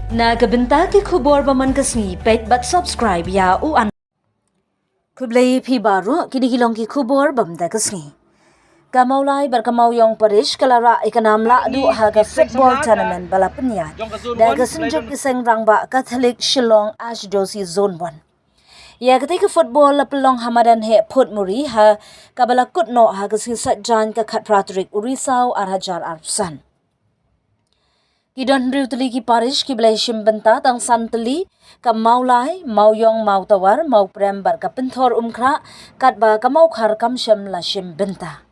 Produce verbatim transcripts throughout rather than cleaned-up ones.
Na ka bynta ki khubor ba man ka sngi, peit bad subscribe ïa u an. Khublei phi baroh, kine ki long ki khubor ba man ka sngi. Ka Mawlai bad ka Mawiong Parish ka la rah ïa ka nam lah duh ha ka football tournament ba la pynïaid da ka Synjuk ki Seng Rangbah Katholik Shillong Archdiocese Zone One. Ïa katei ka football la pynlong ha madan heh Photmuri ha kaba la kut noh ha ka sngi Saitjaiñ ka khatphra tarik u Risaw ar hajar arphew san. Ki don hynriew tylli ki parish kiba la shim bynta, tang san tylli, ka Mawlai, Mawiong, Mawtawar, Mawprem bad ka Pynthor Umkhrah, katba ka Mawkhar kam shym la shim bynta.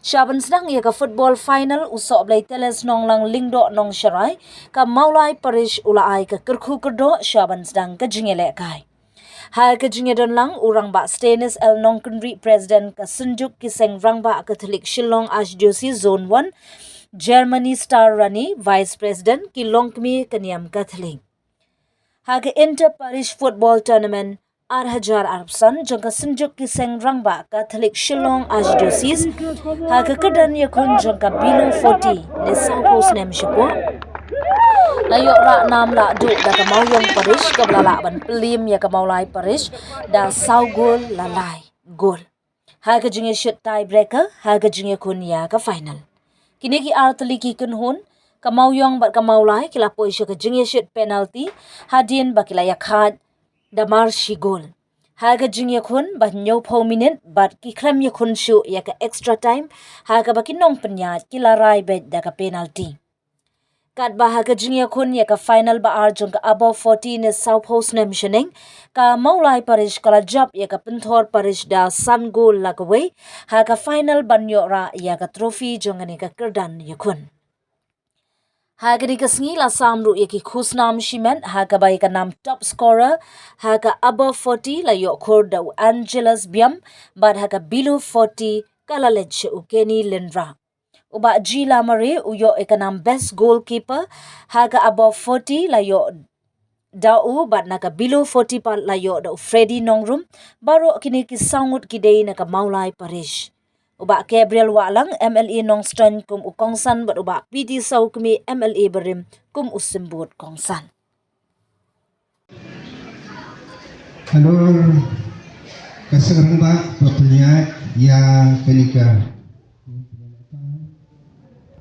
Sha ban sdang ïa ka football final, u Sohblei Teles Nonglang Lyngdoh Nongsharai, ka Mawlai Parish u la ai ka kyrkhu kyrdoh sha ban sdang ka jingïalehkai. Ha ka jingïadon lang, u Rangbah Stanis L Nongkynrih, President ka Synjuk ki Seng Rangbah Katholik Shillong Archdiocese Zone One, Germany Star Rani, Vice President, ki longkmie ka niam Katholik. Ha ka Inter Parish Football Tournament ar hajar arphew san jong ka Synjuk ki Seng Rangbah Katholik Shillong Archdiocese, ha ka kyrdan ïakhun jong ka Below forty ne sawphew snem shapoh, la ïoh rah nam lah duh da ka Mawiong Parish kaba la lah ban pynliem ïa ka Mawlai Parish da saw gol la lai gol. Ha ka jingïashit tiebreaker, ha ka jingïakhun ïa ka final. Kine ki ar tylli ki kynhun, ka Mawiong bad ka Mawlai ki la poi sha ka jingïashit penalty, hadien ba ki la ïakhaid da mar shi gol. Ha ka jingïakhun ba hynñiewphew minit bad ki khlem ïakhun shuh ïa ka extra time, ha kaba ki nongpynïaid ki la rai beit da ka penalty. Katba ha ka jingïakhun ïa ka final ba ar jong ka Above forty ne sawphew snem shaneng, ka Mawlai Parish ka la jop ïa ka Pynthor Parish da san gol la kawei, ha ka final ban ïoh rah ïa ka trophy jong kane ka kyrdan ïakhun. Ha kane ka sngi la sam ruh ïa ki khusnam shimet, ha kaba ïa ka nam top scorer ha ka Above forty la ïoh khur da u Angelus Biam, bad ha ka Below forty ka la leit sha u Kenny Lyngdoh. U Bah G Lamare u ïoh ïa ka nam best goalkeeper, ha ka Above forty la ïoh da u, bad na ka Below forty pat la ïoh da u Freddy Nongrum. Baroh kine ki saw ngut ki dei na ka Mawlai Parish. U Bah Gabriel Wahlang, M L A Nongstoiñ kum u kongsan, bad u Bah P D Sawkmie, M L A barim kum u symbud kongsan. Halor ka Seng Rangbah ba pynïaid ïa kane ka,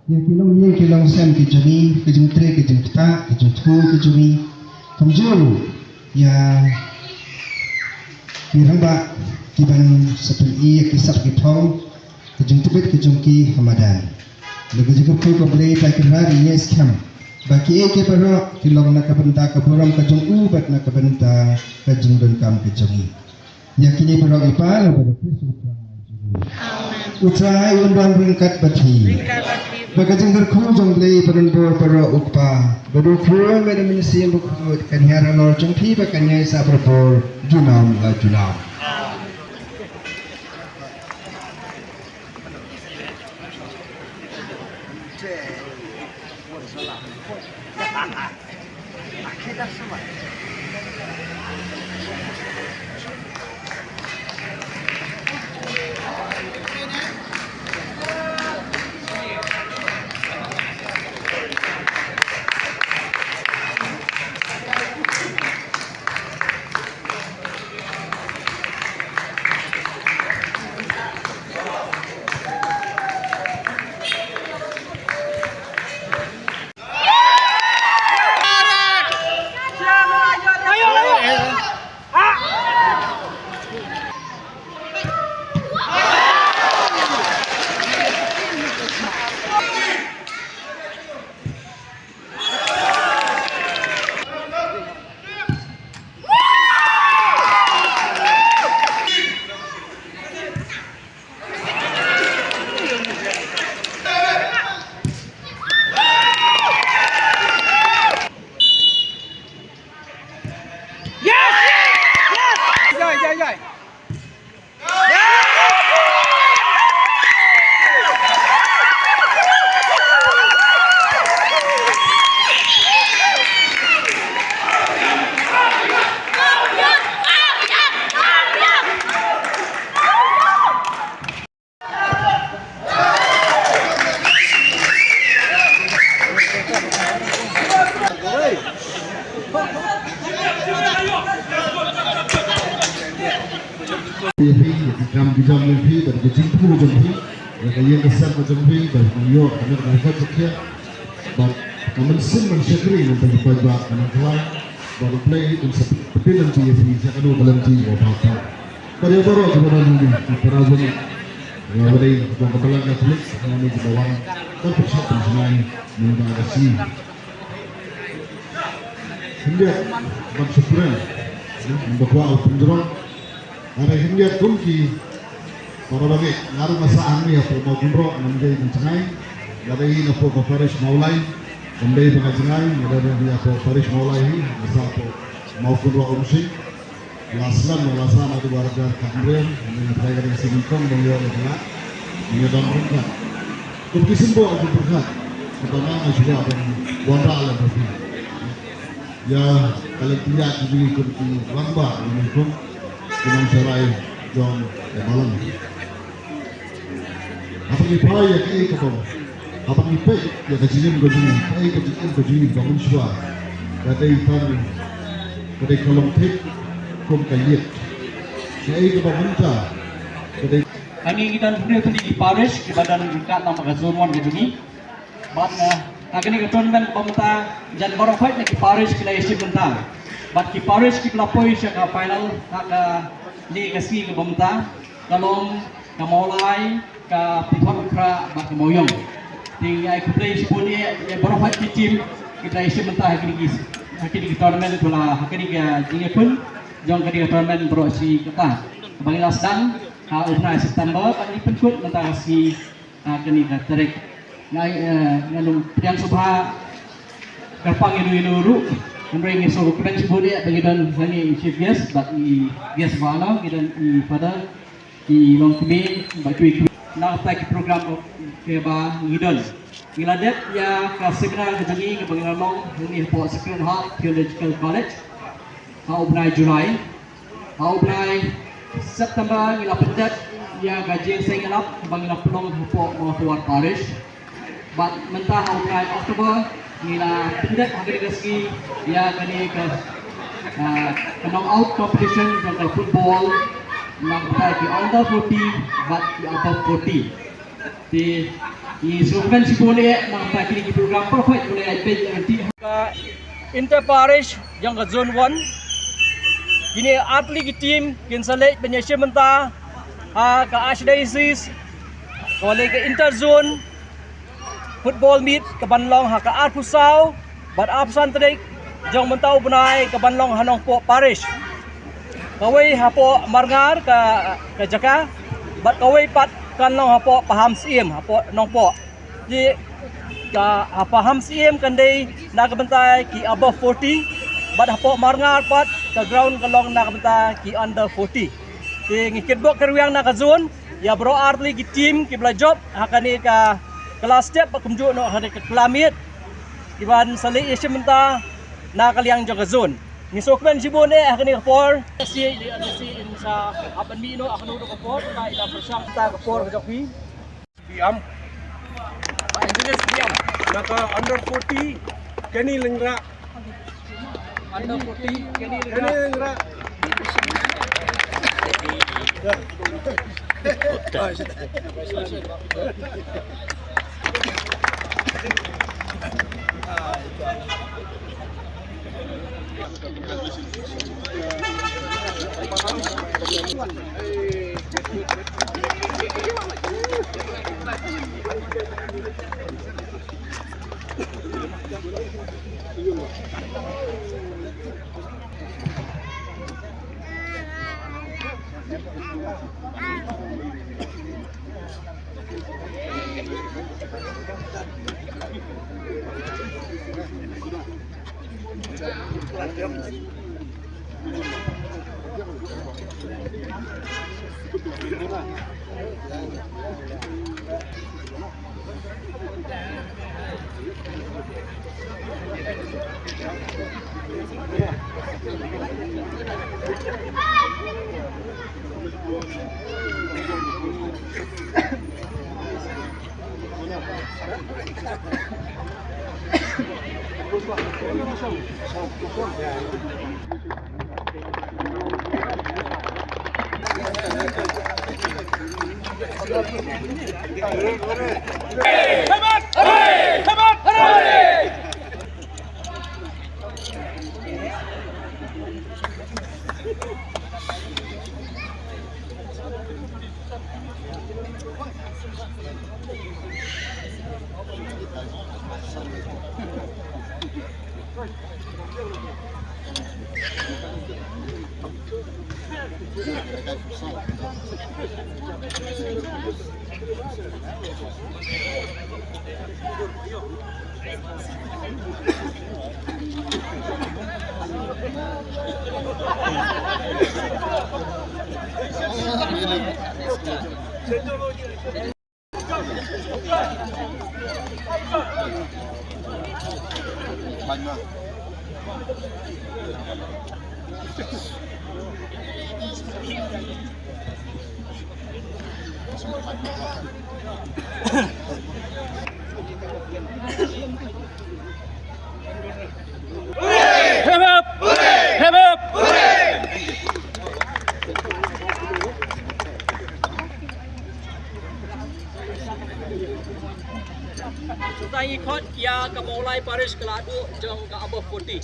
ïa ki longïing ki longsem ki jong ngi, ki jingtrei ki jingktah, ki jingthmu ki jong ngi, kumjuh ïa ki rangbah kiban sa pyni ïa ki sap ki thong, ki jingtbit ki jong ki ha madan. Bad ka jingkyrkhu ka Blei ba kin rai ïa ngi skhem ba kiei kiei baroh ki long na ka bynta ka burom ka jong u bad na ka bynta ka jingdonkam ka jong ngi. Ïa kine baroh ngi pan ha uba U Trai. Amen. U Trai un don ryngkat bad phi. Ryngkat bad phi. Ba ka jingkyrkhu jong U Blei ba donbor baroh U Kpa, bad U Khun bad U Mynsiem Bakhuid kan hiar halor jong phi bad kan ïaisah barabor junom la junom. Ïa phi, ïa ki kam ki jam jong phi, bad ka jingthmu jong phi, ïa ka ïing ka sem ka jong phi, bad ka ïoh ka ïoh ka ïoh ka ïoh. Bad ka mynsiem ban shakri na ka paidbah ka nongkhlaiñ, bad U Blei un sa pynlong ïa phi sha kano ka lynti kaba bha. Bad ïa baroh kiba don hangne, ki para bangeit, ïa ba dei jong ka Balang Katholik hangne kiba wan ban pynshai pynshai mynta ka sngi. Khyndiat ban sngewkmen, ngan da kwah ban pynjrong. Nga dei khyndiat kum ki para bangeit, nga ruh nga sah hangne hapoh Mawkynroh, ngam dei ban jngai. Nga dei hi napoh ka parish Mawlai, ngam dei ban jngai, nga dei hi napoh parish Mawlai hi, nga sah hapoh Mawkynroh Umsning. La slem la sah naduh ar hajar khathynriew, nga dei ka dei ka sngewkmen ban ïoh ïa ka la. Nga dang ryngkat. Kum ki symboh ki pyrkhat, kata nga nga shu ban wanrah lem bad phi. Ïa ka lynti ïa ki jong ngi kum ki rangbah, ngi kum ki nongsharai jong ka balang. Haba ngi phai ïa kaei kaba, haba ngi peit ïa ka jingim ka jong ngi, kaei ka jingim ka jong ngi ba mynshuwa ka dei tang, ka dei ka long thik kum ka ïit. Kaei kaba mynta ka dei. Hangne ngi don hynriew tylli ki parish kiba don ryngkat lang bad ka zone one ka jong ngi. Bad, eh, ha kane ka tournament ba mynta, jan baroh khoit na ki parish ki la ïashim bynta. Bad ki parish kiba la poi sha ka final ha kane ka sngi kaba mynta, ka long ka Mawlai, ka Pynthorumkhrah bad ka Mawiong. Te ngi ai khublei shibun ïa, ïa baroh khoit ki team kiba la ïashim bynta ha kine ki, ha kine ki tournament, wala ha kane ka jingïakhun jong kane ka tournament baroh shi katta kaba ngi la sdang ha u bnai September, bad ngi pynkut mynta ka sngi ha kane ka tarik. Nga, eh, ngan ym pdiang sngewbha kyrpang ïano ïano ruh, hynrei ngi sngewkmen shibun ïa ba ngi don hangne i chief guest bad i guest of honour, ngi don i father, i longkmie bad i kmie. Na kata ki program kiba ngi don, ngi la dep ïa ka seminar ka jong ngi kaba ngi la long hangne hapoh Sacred Heart Theological College ha u bnai July. Ha u bnai September ngi la pyndep ïa ka jingïaseng ïalap ba ngi la pynlong hapoh Mawtawar Parish. Bad mynta ha u bnai October ngi la pyndep ha kane ka sngi ïa kane ka, ah, ka knockout competition jong ka football na ka bynta ki under forty bad ki above forty. Te ngi sngewkmen shibun eh na ka bynta kine ki program baroh khoit ba la ïaid beit ïa ka Inter Parish jong ka Zone one. Kine artylli ki team kin sa leit ban ïashim bynta ha ka Archdiocese, kaba leit ka Inter Zone Football Meet kaban long ha ka arphew saw bad arphew san tarik jong mynta u bnai kaban long ha Nongpoh Parish. Kawei hapoh Marngar ka, ka jaka, bad kawei pat kan long hapoh Pahamsyiem, hapoh Nongpoh. Te ka, ha Pahamsyiem kan dei na ka bynta ki above forty, bad hapoh Marngar pat ka ground ka long na ka bynta ki under forty. Te ngi kitbok kitrwiang na ka zone ïa baroh artylli ki team kiba la jop ha kane ka, ka la step bad kumjuh noh ha kane ka kylla miet kiban sa leit ïashim bynta na ka liang jong ka zone. Ngi sngewkmen shibun eh ha kane ka por. Shi, shi in sa hap ban mih noh ha kano kano ka por, ta ila pyrshang ta ka por ka jong phi. Biam. Ba engineer Biam. Na ka under forty, Kenny Lyngrah. Under forty, Kenny Lyngrah. Kenny Lyngrah. Hip hip! Hip hip! Mynta ngi khot ïa ka Mawlai Parish ka la duh jong ka above forty.